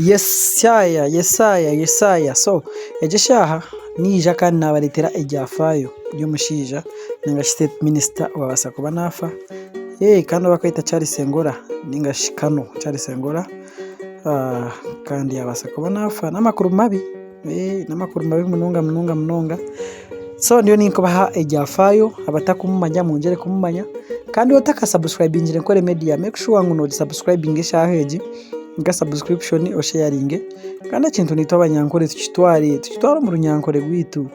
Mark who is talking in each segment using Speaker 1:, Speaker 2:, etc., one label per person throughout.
Speaker 1: Yesaya, Yesaya, Yesaya. So egi eshaaha naija kandi naabareetera ebyafaayo by'omushaija ninga shi state minister owabaasa kuba naafa kandi ou barikweta Charles Engola ninga shi Kano Charles Engola kandi yaabaasa kuba naafa. N'amakuru mabi, n'amakuru mabi munonga munonga munonga. So ndiyo ninkubaha ebyafaayo abatakumumanya mwongyere kumumanya kandi otakasabusikurayibingire Nkore Media make sure ngu nogisabusikurayibinga eshaaha egi nka sabusikurikushoni osheyaringe kandi ekintu naitwe abanyankore tukitware tukitware omu runyankore rwaitu.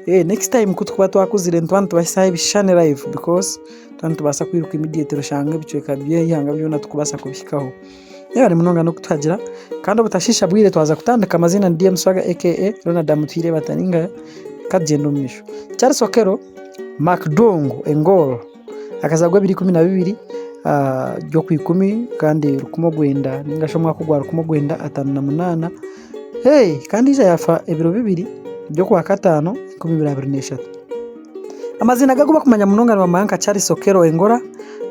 Speaker 1: Next time ku turikuba twakuzire nituba nitubahisaho ebishushani live because nituba nitubaasa kwiruka immediately oshange ebicweka by'eihanga byona turikubaasa kubihikaho. Mwebare munonga n'okutuhagira kandi obutashiisha bwire twaza kutandika amaziina ni DM Swagga aka Ronald Amutwire Bataringaya katugyende omu maisho. Charles Okello Macdongo Engol akazaarwa ebiro 12 by'okwikumi kandi rukumi orwenda ninga shi omwaka ogwa 1958 kandi yaija yaafa ebiro bibiri by'okwakataano 2023. Amaziina ge agu barikumanya munonga nibamanya nka Charles Okello Engola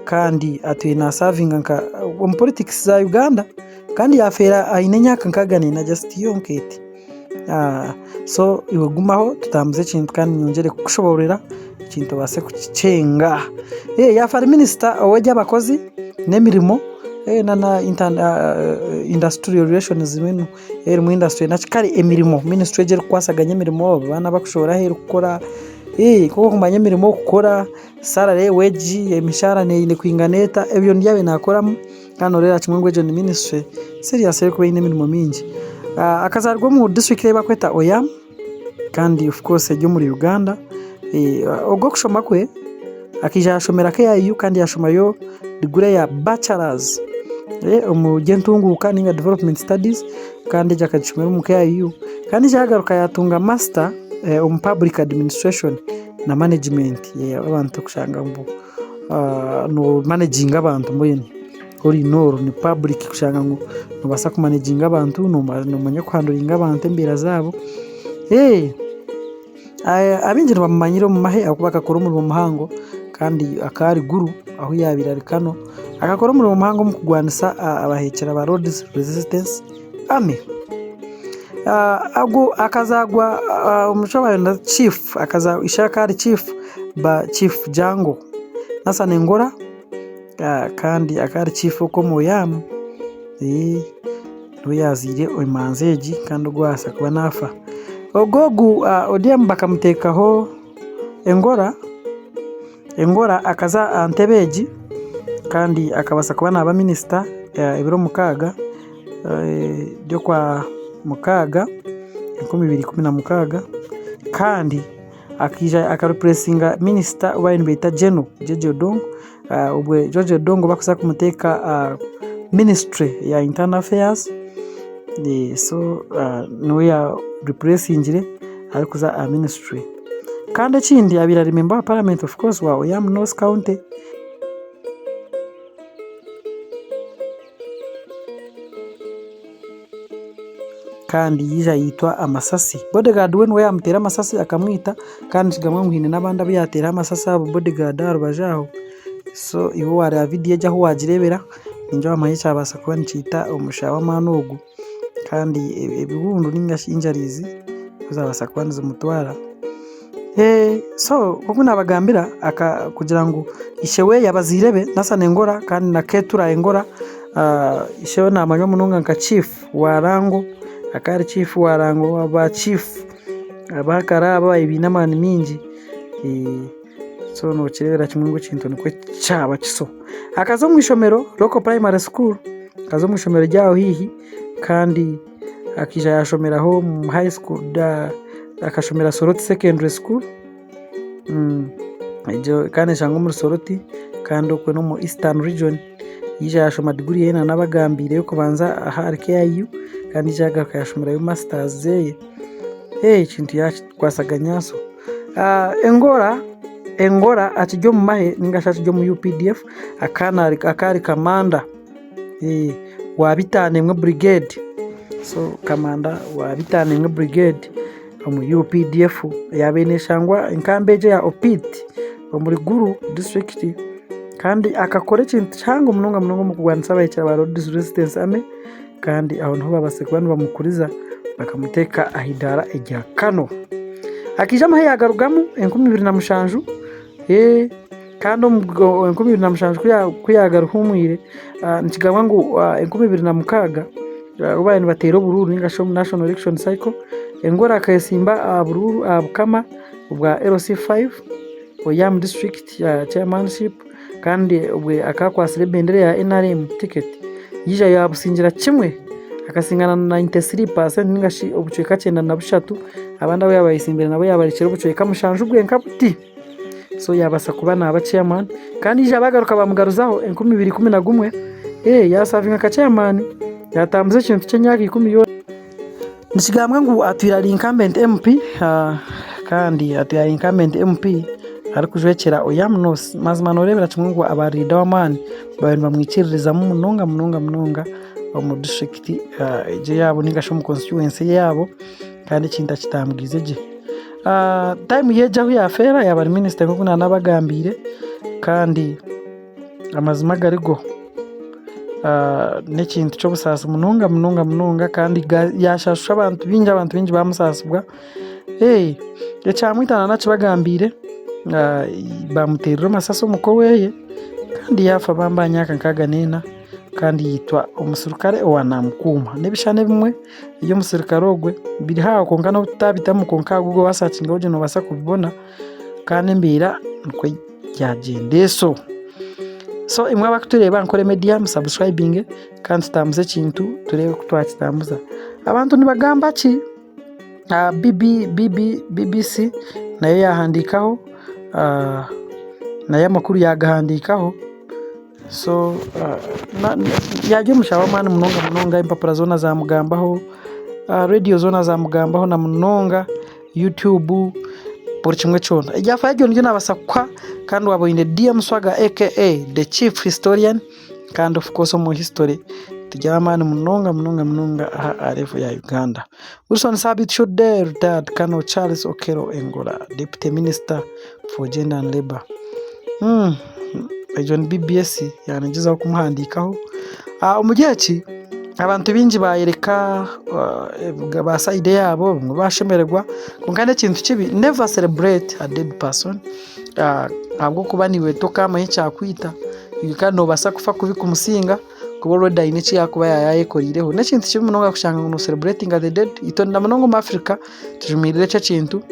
Speaker 1: kandi atwire nasavinga nka omu politics za Uganda kandi yafeera aine emyaka 64 just yonka eti. So iwe gumaho tutambuze ekintu kandi nyongyere kukushoboororera ekintu obaase kukikyenga. Yaafa ari minisita ow'eby'abakozi n'emirimo na industrial relations mbwenu erimu industry naki kare emirimo minisitule egi erikukwasaganya emirimo abaana abakushohora aheeru kukora nk'oku orikumanya emirimo okukora salary wage emishahara eine kwingana eta ebyo nibyo yaabaire naakoramu kandi nooreebera kimwe ngu egyo ni minisitule serious erikuba eine emirimo mingi. Akazaarwa omu disiturikiti ei barikweta Oyam kandi of course eri omuri Uganda. Ogwo okushoma kwe akaija yaashomera KIU kandi yaashomayo diguri ya bachelors omu by'entunguuka ninga development studies kandi egi akagishomera omu KIU kandi yaagaruka yaatunga master omu public administration na management abantu kushanga ngu nomaneginga abantu mbwenu all in all ni public kushanga ngu nobaasa kumaneginga abantu, nomanya kuhanduringa abantu embeera zaabo. Abaingi nibamumanyira omu mahe ahakuba akakora omurimo muhango kandi akaba ari guru ahu yaabaire ari kano. Akakora omurimo muhango omu kurwanisa abaheekyera ba Lord's Resistance Army. Ogu akazaarwa chief, ishe akaba ari chief, chief Jango Nathan Engola kandi akaba ari chief okwo Oyam. Niwe yaazaire emanzi egi kandi ogwo yaabaasa kuba naafa. Ogu ogu Oryem bakamuteekaho engora, engora akaza aha ntebe egi kandi akabaasa kuba naaba minisita ebiro mukaaga by'okwa mukaaga 2016 kandi akaija akarupuresinga minisita ou baabaire nibeeta General Jeje Odongo. Obwe George Odongo bakuza kumuteeka aha ministry ya internal affairs so niwe ya replacingire arikuza aha ministry. Kandi ekindi abaire ari member wa parliament of course wa Oyam North county. Kandi yaija yaitwa amasasi. Bodyguard we niwe yaamuteera amasasi akamwita kandi nikigambwa ngu haine n'abandi abu yaateera amasasi abo bodyguard aha rubaju aho. So iwe waareeba vidiyo egi ahu waagireebera ningira waamanya ekyabaasa kuba nikiita omushaija w'amaani ogu. Kandi ebibundu ninga shi injuries zabaasa kuba nizimutwara. So nk'oku nabagambira kugira ngu ishe we abazaire be Nathan Engola kandi na Ketura Engola, ishe we namanywa munonga nka chief wa Lango, akaba ari chief wa Lango ba chief abakare abo ababaire baine amaani maingi. So nokireebera kimwe ngu ekintu nikwo kyaba kiso. Akaza omu ishomero local primary school, akaza omu ishomero ry'aho haihi kandi akaija yashomeraho omu high school akashomera Soroti secondary school egyo kandi neshangwa omuri Soroti kandi okwo n'omu Eastern region. Yaija yashoma diguri ye nanabagambiire ey'okubanza ahari KIU kandi yaija yagaruka yashomerayo masters zeye. Ekintu yakikwasa nyaso. Engola Engola akiri omu mahe ninga shi akiri omu UPDF akaba ari kamanda wa bitaano emwe burigedi. So kamanda wa Bitaano Brigade omu UPDF yaabaire neeshangwa enkambi egyo eya Opit omuri Gulu disiturikiti kandi akakora ekintu kihango munonga munonga omu kurwanisa abahekyera ba Lord's Resistance Army kandi aho niho baabaasize kuba nibamukuriza bakamuteeka aha idaara erya Kano. Akaija amahe yaagarugamu 2007 kandi omu 2007 ku yaagaruhuumwire nikigambwa ngu 2006 obu baabaire nibateera oburuuru nainga shi omu National Election Cycle, Engola akeesimba aha buruuru aha bukama bwa LC5 Oyam District Chairmanship kandi obwe akaba akwatsire ebendera ya NRM ticket yaija yaabusingira kimwe akasingana na 93% nainga shi obucweka 93 abandi abu yaabaire ayetsimbire nabo yaabarekyera obucweka 7 bwenka buti. So yaabaasa kuba naaba chairman kandi yaija baagaruka baamugaruzaho 2011 yaasavinga nka chairman yaatambuza ekintu ky'emyaka ikumi yoona. Nikigambwa ngu atwire ari incumbent MP kandi atwire ari incumbent MP arikujwekyera Oyam North. Mazima nooreebera kimwe ngu aba leader w'amaani baabaire nibamwikiririzamu munonga munonga munonga omu disiturikiti egyo eyaabo nainga shi omu constituency yaabo kandi ekintu akitambwize gye. Time ye egyo ahu yaafeera yaaba ari minisita nk'oku naanabagambiire kandi amazima agarigo n'ekintu ky'obusaasi munonga munonga munonga kandi yaashaasha abantu baingi abantu baingi baamusaasibwa. Ekyamwita naanakibagambiire baamuteerire amasasi omuka owe kandi yaafa bambe aha myaka nkaaga n'ena kandi yaitwa omusirikare owa naamukuuma. N'ebishushani ebimwe eby'omusirikare ogwe biri aho kwonka n'obu tutaabitamu kwonka aha Google waasakingaho gye noobaasa kubibona kandi embeera nikwo yaagyenda eso. So imwe abarikutureeba Ankole Media musubscribinge kandi tutambuze ekintu tureebe oku twakitambuza. Abantu nibagamba ki? BBC nayo yaahandiikaho, nayo amakuru yaagahandiikaho. So yaarya omushaho w'amaani munonga munonga empapura zoona zaamugambaho, reediyo zoona zaamugambaho na munonga, yutubu buri kimwe kyona. Ebyafaayo ebyo nibyo naabaasa kukuha kandi waaba oine DM Swaga aka the chief historian kandi of course omu history turi ab'amaani munonga munonga munonga aha level ya Uganda. Wilson Sabiiti Shude retired Colonel Charles Okello Engola deputy minister for gender and labour. Egyo ni BBS yaaba negyezaho kumuhandiikaho. Omuri eki abantu baingi bayoreka ba sayidi yaabo abamwe bashemererwa kwonka n'ekintu kibi never celebrate a dead person ahabw'okuba naiwe tokamanya ekyakwita iwe kandi nobaasa kufa kubi kumusinga kuba already aine eki yaakuba yaayekoreireho. N'ekintu kibi munonga kushanga ngu nosereburetinga the dead itwe na munonga omu Africa tujumirire ekyo ekintu.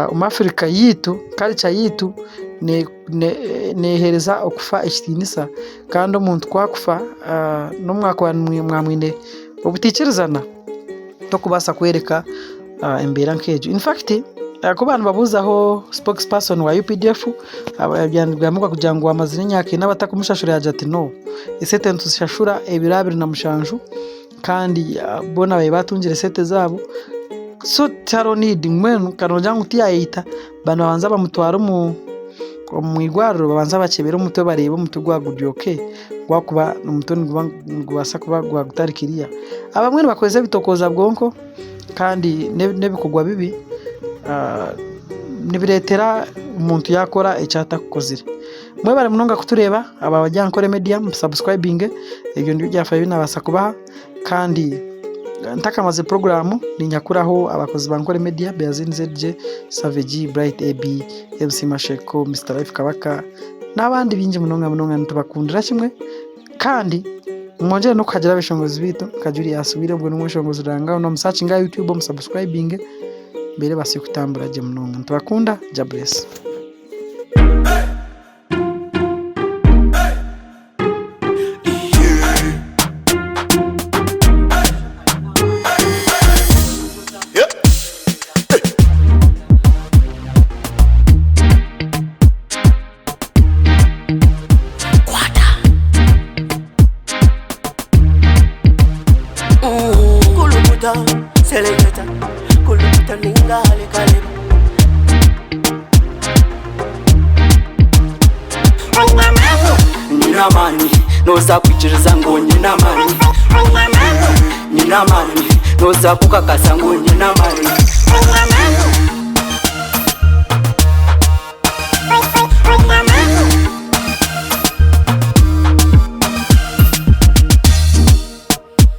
Speaker 1: Omu Africa yaitu culture yaitu neehereza okufa ekitiinisa kandi omuntu ku akufa n'obu mwakuba mwamwine obutaikirizana tokubaasa kworeka embeera nk'egyo. In fact ku baabaire nibabuuzaho spokes person wa UPDF yagambirwa kugira ngu amazire emyaka ena batarikumushashura yaagira ati no esente nituzishashura ebiro 27 kandi boona baabaire baatungire esente zaabo so tihariho need mbwenu ka noogira ngu tiyayeita banu babanza bamutwara omu irwariro babanza bakyebere omutwe bareebe omutwe gwaba guri okay gwakuba omutwe nigubaasa kuba gwaba gutari clear. Abamwe nibakozesa ebitokooza bwonko kandi n'ebikorwa bibi nibireetera omuntu yaakora eki atakukozire. Mwebare munonga kutureeba aba Ankole Media musubscribinge ebyo nibyo byafaayo ebi naabaasa kubaha kandi ntakamazire puroguraamu niinyakuraho abakozi ba Ankole Media Beazin ZJ, Savage, Bright AB, MC Masheko, Mister Life Kabaka n'abandi baingi munonga munonga nitubakundira kimwe kandi mwongyere n'okuhagira abeshongozi baitu nka Julius Wire ogwo n'omweshongozi ruranganwa omusakinge aha YouTube omusubscribinge embeera ebaase kutambura gye munonga nitubakunda Jah bless.
Speaker 2: Kulukuta, seleketa, kulukuta ninga halikaleba. Nyine amaani, noza kwikiriza ngu nyine amaani. Nyine amaani. Noza kukakasa ngu nyine amani.